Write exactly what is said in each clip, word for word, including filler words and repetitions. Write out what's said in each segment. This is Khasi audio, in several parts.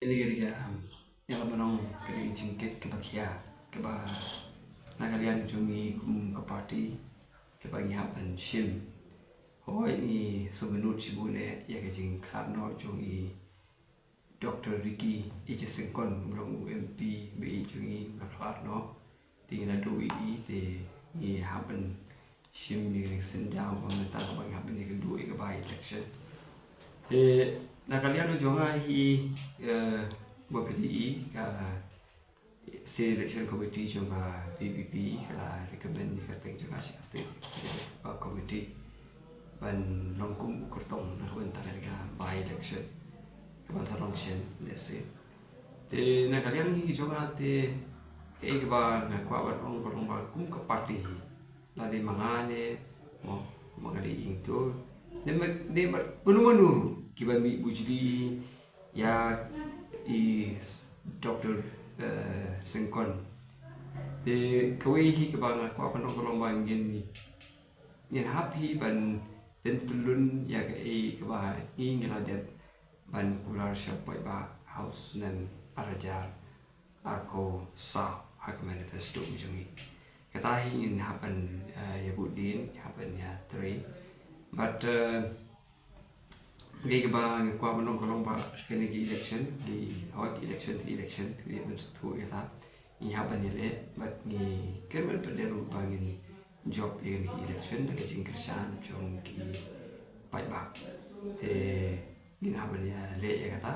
Kane ka dei ka, ïa la ba nong ka dei ka jingkit kaba khia, kaba na ka liang jong ngi kum ka party, kaba ngi hap ban shim. Hooid, ngi sngewbha nud shibun eh ïa ka jingkhlad noh jong i Doctor Ricky A J Syngkon, ba long u M P ba ïeit jong ngi, ba la khlad noh. Te ngi la duh ïa i, te ngi hap ban shim ïa ka synjam ba mynta ba ngi hap ban ïa ka duh ïa ka by election. Te na ka liang jong nga hi, eh, ba ka dei i ka State Election Committee jong ka V P P ka la recommend ïa ka kyrteng jong nga sha State, uh, Committee ban long kum u kyrtong na ka bynta ka by election kaban sa long shen, let's say. Te na ka liang hi jong nga te kaei kaba nga kwah ban ong ka long ba kum ka party hi, la dei ma nga ne, mo, ma nga dei ing to, ne ma, ne ma, mano mano kiba mih bujli ïa i s-, Doctor, eh, Syngkon. Te kawei hi kaba nga kwah ban ong ka long ba ngin, ngin hap hi ban pyntyllun ïa kaei kaba ngi, ngi la dep ban kular sha paidbah ha u snem ar hajar arphew saw ha ka manifesto jong ngi. Kata hi ngin hap ban, eh, ïa bud dien, hap ban ïa trei. But, eh, kaei kaba nga kwah ban ong ka long ba kane ka election, ki, hooid, election, ki election, ki election, ngi hap ban ïaleh, but ngi kyrmen pat de ruh ba ngin jop ïa kane ka election da ka jingkyrshan jong ki paidbah. Te ngin hap ban ïaleh ïa kata.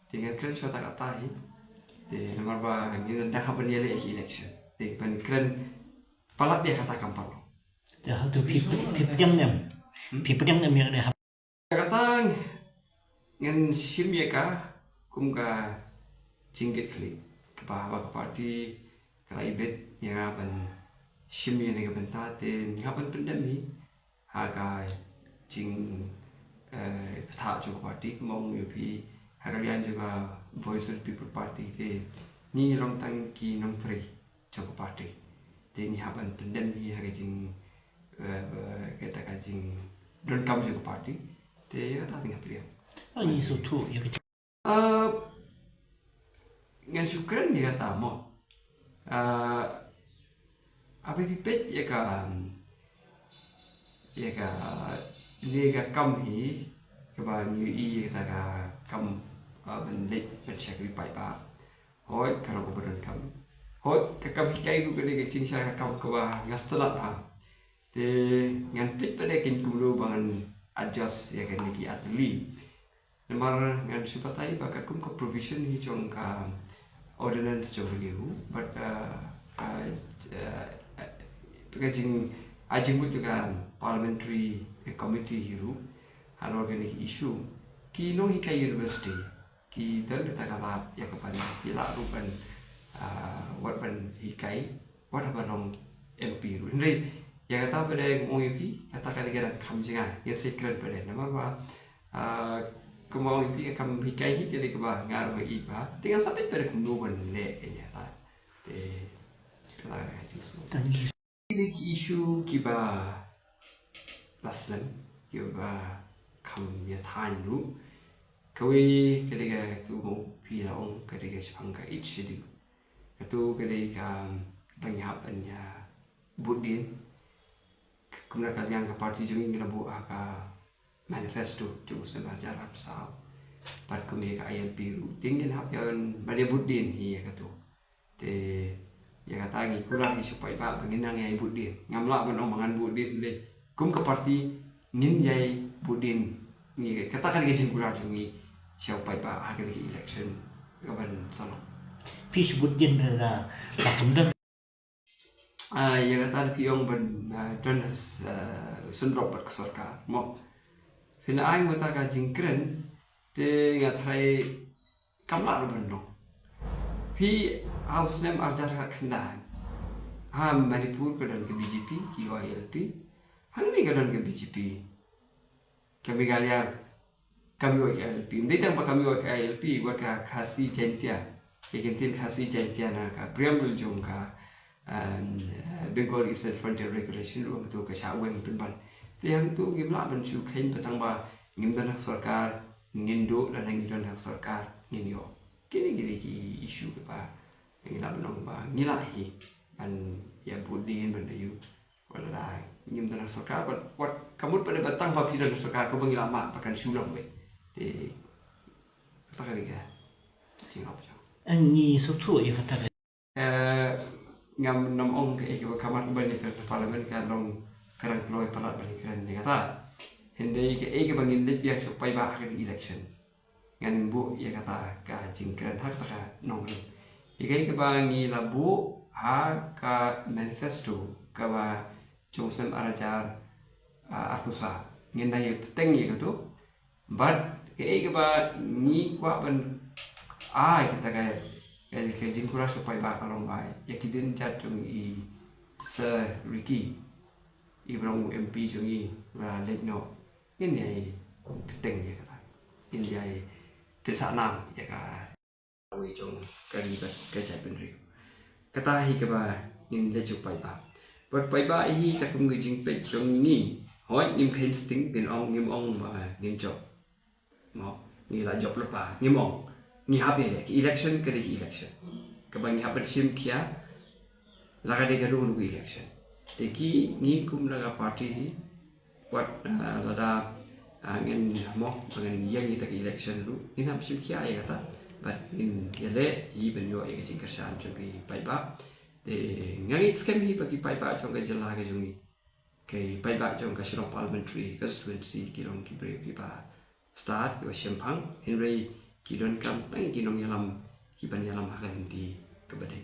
Te ngan kren shwa ta kata hi. Te namar ba ngin dang hap ban ïaleh ïa ka election. Te ban kren palat ïa kata kam pat long. Te hato phi, phi pdiang ne em? Hmm? Phi pdiang ne em ïa kane hap? Kata ngan shim ïa ka kum ka jingkitkhlieh kaba haba ka party ka la ibit ïa nga ban shim ïa kane ka bynta, te nga ban pyndem hi ha ka jing, eh, bthah jong ka party, kumba ong ïa phi, ha ka liang jong ka Voice of the People Party te ngi long tang ki nongtrei jong ka party. Te ngi hap ban pyndem hi ha ka jing, eh, kata ka jingdonkam jong ka party. Te ïa kata te nga pdiang. Ah, ngi sngewthuh ïa ka. Ah, ngan shu kren ïa kata mo. Ah, haba phi peit ïa ka, ïa ka, ïa ka kam hi, kaba ngi ïohi ïa kata ka kam, ah, ban leit ban shakri paidbah. Hooid, ka long kaba donkam. Hooid, ka kam hikai ruh ka dei ka jingshai ka kam kaba nga sngewtynnat bha. Te ngan peit pat de kumno ba ngan adjust ïa kane ki artylli. Namar ngan shu batai ba katkum ka provision hi jong ka ordinance jong ka NEHU, but, uh, uh, uh, ka jing, a jingmut jong ka parliamentary committee hi ruh halor kane ka issue, ki nonghikai university ki don kata ka lad ïa ka ban, ki lah ruh ban, ah, wat ban hikai wat haba long M P ruh. Hynrei ïa kata pat de, kum ong ïa phi, kata ka dei ka kam jong nga, ngin sa kren pat de. Namar ba, ah, kum ong ïa phi, ka kam hikai hi ka dei kaba nga ruh nga ïeit bha. Te ngan sa peit pat de kumno ban leh ïa kata. Te kata ka dei ka jingsngew. Thank you. Ki dei ki issue kiba la slem, kiba kham ïa thaiñ ruh. Kawei ka dei katu, ma u phi la ong, ka dei ka shaphang ka Eighth Schedule. Katu ka dei kaba ngi hap ban ïa bud dien. Kumba ka liang ka party jong ngi ngi la buh ha ka manifesto jong u snem ar hajar arphew saw. Bad kumne ka I L P ruh, te ngin hap ïa ban ïa bud dien hi ïa katu. Te ïa kata ngi kular hi sha u paidbah ba ngin nang ïa bud dien. Ngam lah ban ong ba ngan bud dien lei. Kum ka party ngin ïa bud dien. Ngi, kata ka dei ka jingkular jong ngi sha u paidbah ha kane ka election kaban sa long. Phi shu bud dien da, da, da kumno? Ah, ïa kata da phi ong ban, ah, don, ah, sngewdrop bad ka sorkar mo. Phin ai mynta ka jingkren, te nga tharai kam lah ruh ban long. Phi, ha u snem ar hajar khatkhyndai, ha Manipur ka don ka B J P, ki ïoh I L P. Hangne ka don ka B J P. Ka Meghalaya kam ïoh I L P. Ym dei tang ba kam ïoh I L P, wat ka Khasi Jaintia, ka ktien Khasi Jaintia na ka preamble jong ka, um, Bengal Eastern Frontier Regulation ruh hangto ka shah weng pynban. Te hangto ngim lah ban shu kheiñ ba tang ba ngim don ha sorkar ngin duh, lane ngi don ha sorkar ngin ïoh. Kine kine ki issue kiba ngi lah ban ong ba ngi lah hi ban ïa bud dien ban da ïoh. Wat lada ngim don ha sorkar, wat, wat ka mut pat ba tang ba phi don ha sorkar kumba ngi lah mad ba kan shu long beit. Te kata ka dei ka jingap jong. Ngi sngewthuh ïa kata ka. Eh, ngam, ngam ong kaei kaba ka mat ban ïakren ha Parliament ka long ka dang kloi palat ban ïakren ïa kata. Hynrei kaei kaba ngin leit biang sha u paidbah ha ka election, ngan buh ïa kata ka jingkren ha kata ka nongrim. Ïa kaei kaba ngi la buh ha ka manifesto kaba jong u snem ar hajar, ah, arphew saw, ngin da ïa bteng ïa kato. Bad kaei kaba ngi kwah ban ai kata ka, ka, ka jingkyrpad sha u paidbah ka long ba ïa ki dienjat jong i Sir Ricky, i ba long u M P jong i ba la leit noh, ngin ïa bteng ïa kata. Ngin ïa pynsahnam ïa ka wei jong ka ri bad ka jaitbynriew. Kata hi kaba ngin leit sha u paidbah. Bad paidbah hi katkum ka jingpeit jong ngi. Hooid, ngim kheiñ sting, ngin ong, ngim ong ba ngin jop. Mo, ngi la jop lypa, ngim ong. Ngi hap ïaleh, ka election ka dei ka election. Kaba ngi hap ban shim khia, la ka dei ka rule ka election. Te ki ngi kum na ka party hi, wat, ah, lada, ah, ngin mo, ba ngin ïeng ïa ka election ruh, ngin hap shim khia ïa kata. Bad ngin ïaleh hi ban ïoh ïa ka jingkyrshan jong ki paidbah. Te nga ngeit skhem hi ba ki paidbah jong ka jylla ka jong ngi, ki paidbah jong ka Shillong Parliamentary Constituency ki long ki briew kiba stad, kiba shemphang, hynrei ki donkam tang ki nongïalam ki ban ïalam ha ka lynti kaba dei.